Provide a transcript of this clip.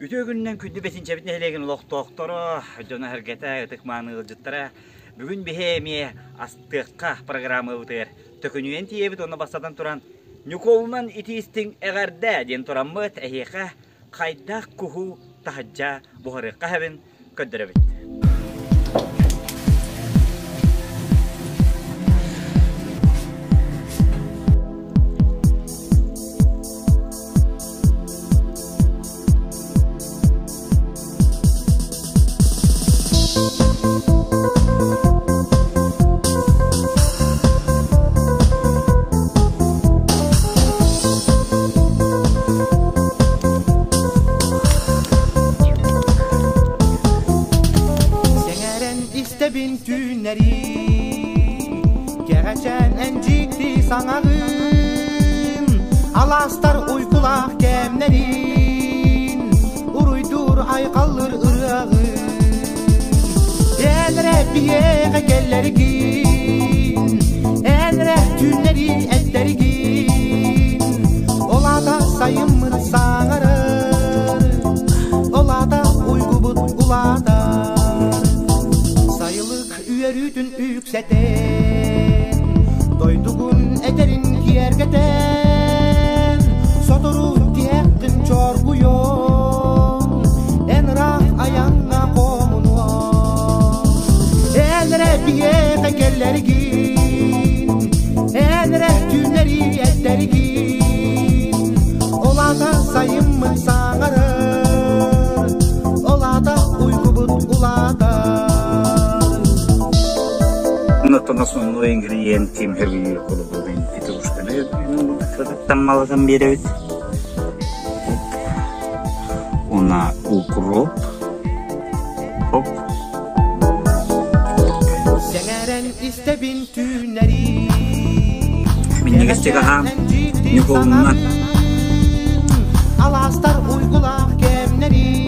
Үтүө күнүнэн күндү Бэтинчэбит нэһилиэгин олохтоохторо, дьоно-сэргэтэ, ытык-мааны ыалдьыттара! Бүгүн биһи эмиэ астыахха программабытыгар төкүнүйэн тиийэбит уонна бастатан туран Ньукуолунан итии-истиҥ эҕэрдэ диэн тураммыт эһиэхэ хайдах куһу таһырдьа буһарыахха сөбүн көрдөрөбүт. Сэҥээрэн истэбин түүннэри Кэҕэчээн эн дьикти саҥаҕын Алаастар уйгулаах кэмнэрин Уруйдуур айхаллыр ырыаҕын Эн эрэ биһиэхэ кэллэргин Эн эрэ түүннэри эттэргин Ол аата сайыммыт саҥарар Ол аата уйгубут улаатар Сайылык үөрүүтүн үксэтэн Дойдугун этэрин киэргэтэн Сотору тиһэххин чоргуйуоҥ Эн ыраах айаҥҥа хомунуоҥ Эн эрэ биһиэхэ кэллэргин Эн эрэ түүннэри эттэргин Ол аата сайыммыт саҥарар Ол аата уйгубут улаатар Онтон основной ингредиент ким холобурун петрушканы таммалатан биэрэбит. Уонна укроп. Хоп. Сэҥээрэн истэбин түүннэри Минньигэстик аһаан, Ньукуолуннан. Алаастар уйгулаах кэмнэрин.